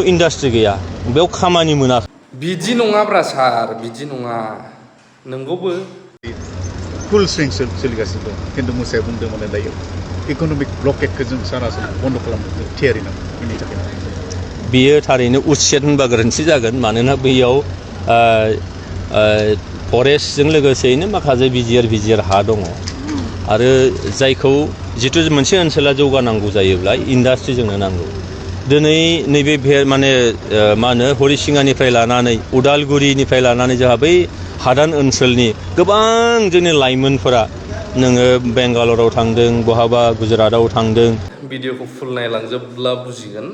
industry गैया बेयाव खामानि मोनाखै बिदि नङाब्रा सार बिदि नङा नंगौबो फुल स्विं सोलिगासिनो दं खिन्थु मुसाया बुंदों माने दायो इक'नमिक ब्लकेटखौ जों सारा बन्द खालामनो थियारि नङा बेनि थाखाय बियो थारैनो उच्चेद होनबा गोरोन्थि जागोन मानोना बैयाव फरेस्टजों लोगोसेयैनो माखासे बिजिर हा दङ आरो जायखौ जिथु मोनसे ओनसोला जौगानांगौ जायोब्ला इन्डास्ट्रिजोंनो नांगौ दिनै नैबे माने मा होनो हरिसिङानिफ्राय लानानै उदालगुरिनिफ्राय लानानै जोंहा बै हादान ओनसोलनि गोबां जोंनि लाइमोनफोरा नोङो बेंगालराव थांदों बहाबा गुजरातआव थांदों भिडिअखौ फुल नायलांजोबब्ला बुजिगोन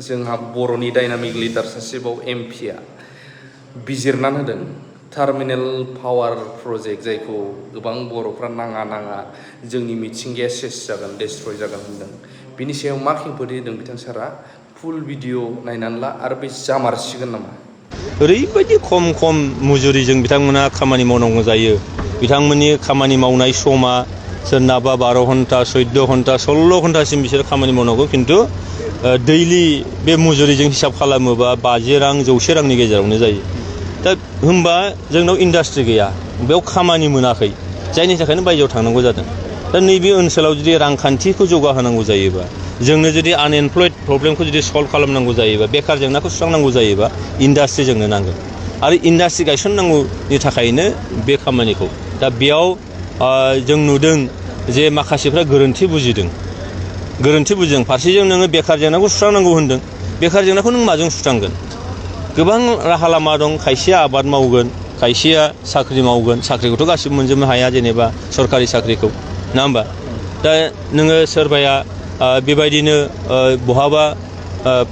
जोंहा बर'नि डायनामिक लिडार सासेबाव एमपिआ बिजिरनानै होदों टार्मिनेल पावार प्रजेक्ट जायखौ गोबां बर'फ्रा नाङा जोंनि मिथिंगाया सेस जागोन डेस्ट्रय जागोन होनदों बिनि सायाव मा खेंफोर होदों बिथां सारा फुल भिडिअ नायनानै ला आरो बे जामारसिगोन नामा ओरैबायदि खम मुजुरिजों बिथांमोना खामानि मावनांगौ जायो बिथांमोननि खामानि मावनाय समा सोरनाबा 12 घन्टा 14 घन्टा 16 घन्टासिम बिसोर खामानि मावनांगौ खिन्थु दैलि बे मुजुरिजों हिसाब खालामोबा 50 रां 100 रांनि गेजेरावनो जायो दा होमबा जोंनाव इन्डास्ट्रि गैया बेयाव खामानि मोनाखै जायनि थाखायनो बायजोआव थांनांगौ जादों दा नैबे ओनसोलाव जुदि रांखान्थिखौ जौगाहोनांगौ जायोबा जोंनो जुदि आनएमप्लयड प्रब्लेमखौ जुदि सल्भ खालामनांगौ जायोबा बेकार जेंनाखौ सुस्रांनांगौ जायोबा इन्डास्ट्रि जोंनो नांगोन आरो इन्डास्ट्रि गायसननांगौनि थाखायनो बे खामानिखौ दा बेयाव जों नुदों जे माखासेफ्रा गोरोन्थि बुजिदों फारसेजों नोङो बेकार जेंनाखौ सुस्रांनांगौ होनदों बेकार जेंनाखौ नों माजों सुस्रांगोन गोबां राहा लामा दं खायसेया आबाद मावगोन खायसेया साख्रि मावगोन साख्रिखौथ' गासिबो मोनजोबनो हाया जेनेबा सरकारि साख्रिखौ नङा होमबा दा नोङो सोरबाया बेबायदिनो बहाबा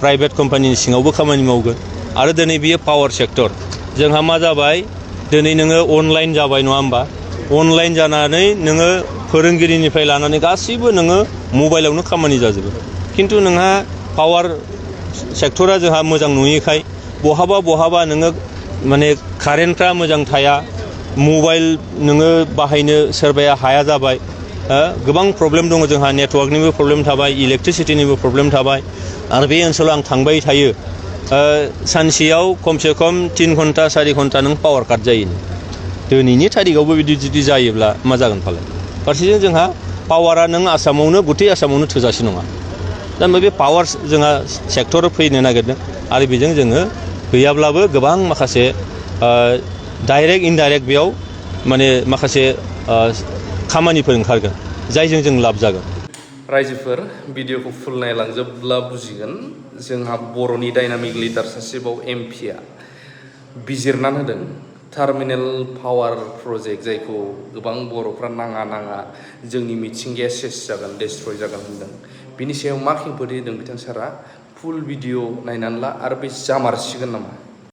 प्राइभेट कम्पानिनि सिङावबो खामानि मावगोन आरो दिनै बियो पावार सेक्टर जोंहा मा जाबाय दिनै नोङो अनलाइन जाबाय नङा होमबा अनलाइन जानानै नोङो फोरोंगिरिनिफ्राय लानानै गासैबो नोङो मबाइलावनो खामानि जाजोबो खिन्थु नोंहा पावार सेक्टरा जोंहा मोजां नङिखाय बहाबा नोङो माने कारेन्टफ्रा मोजां थाया मबाइल नोङो बाहायनो सोरबाया हाया जाबाय गोबां प्रब्लेम दङ जोंहा नेटवर्कनिबो प्रब्लेम थाबाय इलेक्ट्रिसिटिनिबो प्रब्लेम थाबाय आरो बे ओनसोलाव आं थांबाय थायो सानसेयाव खमसे खम 3 घन्टा 4 घन्टा नों पावार काट जायो दिनैनि थारिखआवबो बिदि जुदि जायोब्ला मा जागोन फालाय फारसेजों जोंहा पावारा नों आसामावनो गुथै आसामावनो थोजासे नङा दा बे पावार जोंहा सेक्टर फैनो नागिरदों आरो बेजों जोङो गैयाब्लाबो गोबां माखासे डाइरेक्ट इनडाइरेक्ट बेयाव माने माखासे खामानिफोर ओंखारगोन जायजों जों लाब जागोन रायजोफोर भिडिअखौ फुल नायलांजोबब्ला बुजिगोन जोंहा बर'नि डायनामिक लिडार सासेबाव एमपिआ बिजिरनानै होदों टार्मिनेल पावार प्रजेक्ट जायखौ गोबां बर'फ्रा नाङा जोंनि मिथिंगाया सेस जागोन डेस्ट्रय जागोन होनदों बिनि सायाव मा खेंफोर होदों बिथां सारा फुल भिडिअ नायनानै ला आरो बे जामारसिगोन नामा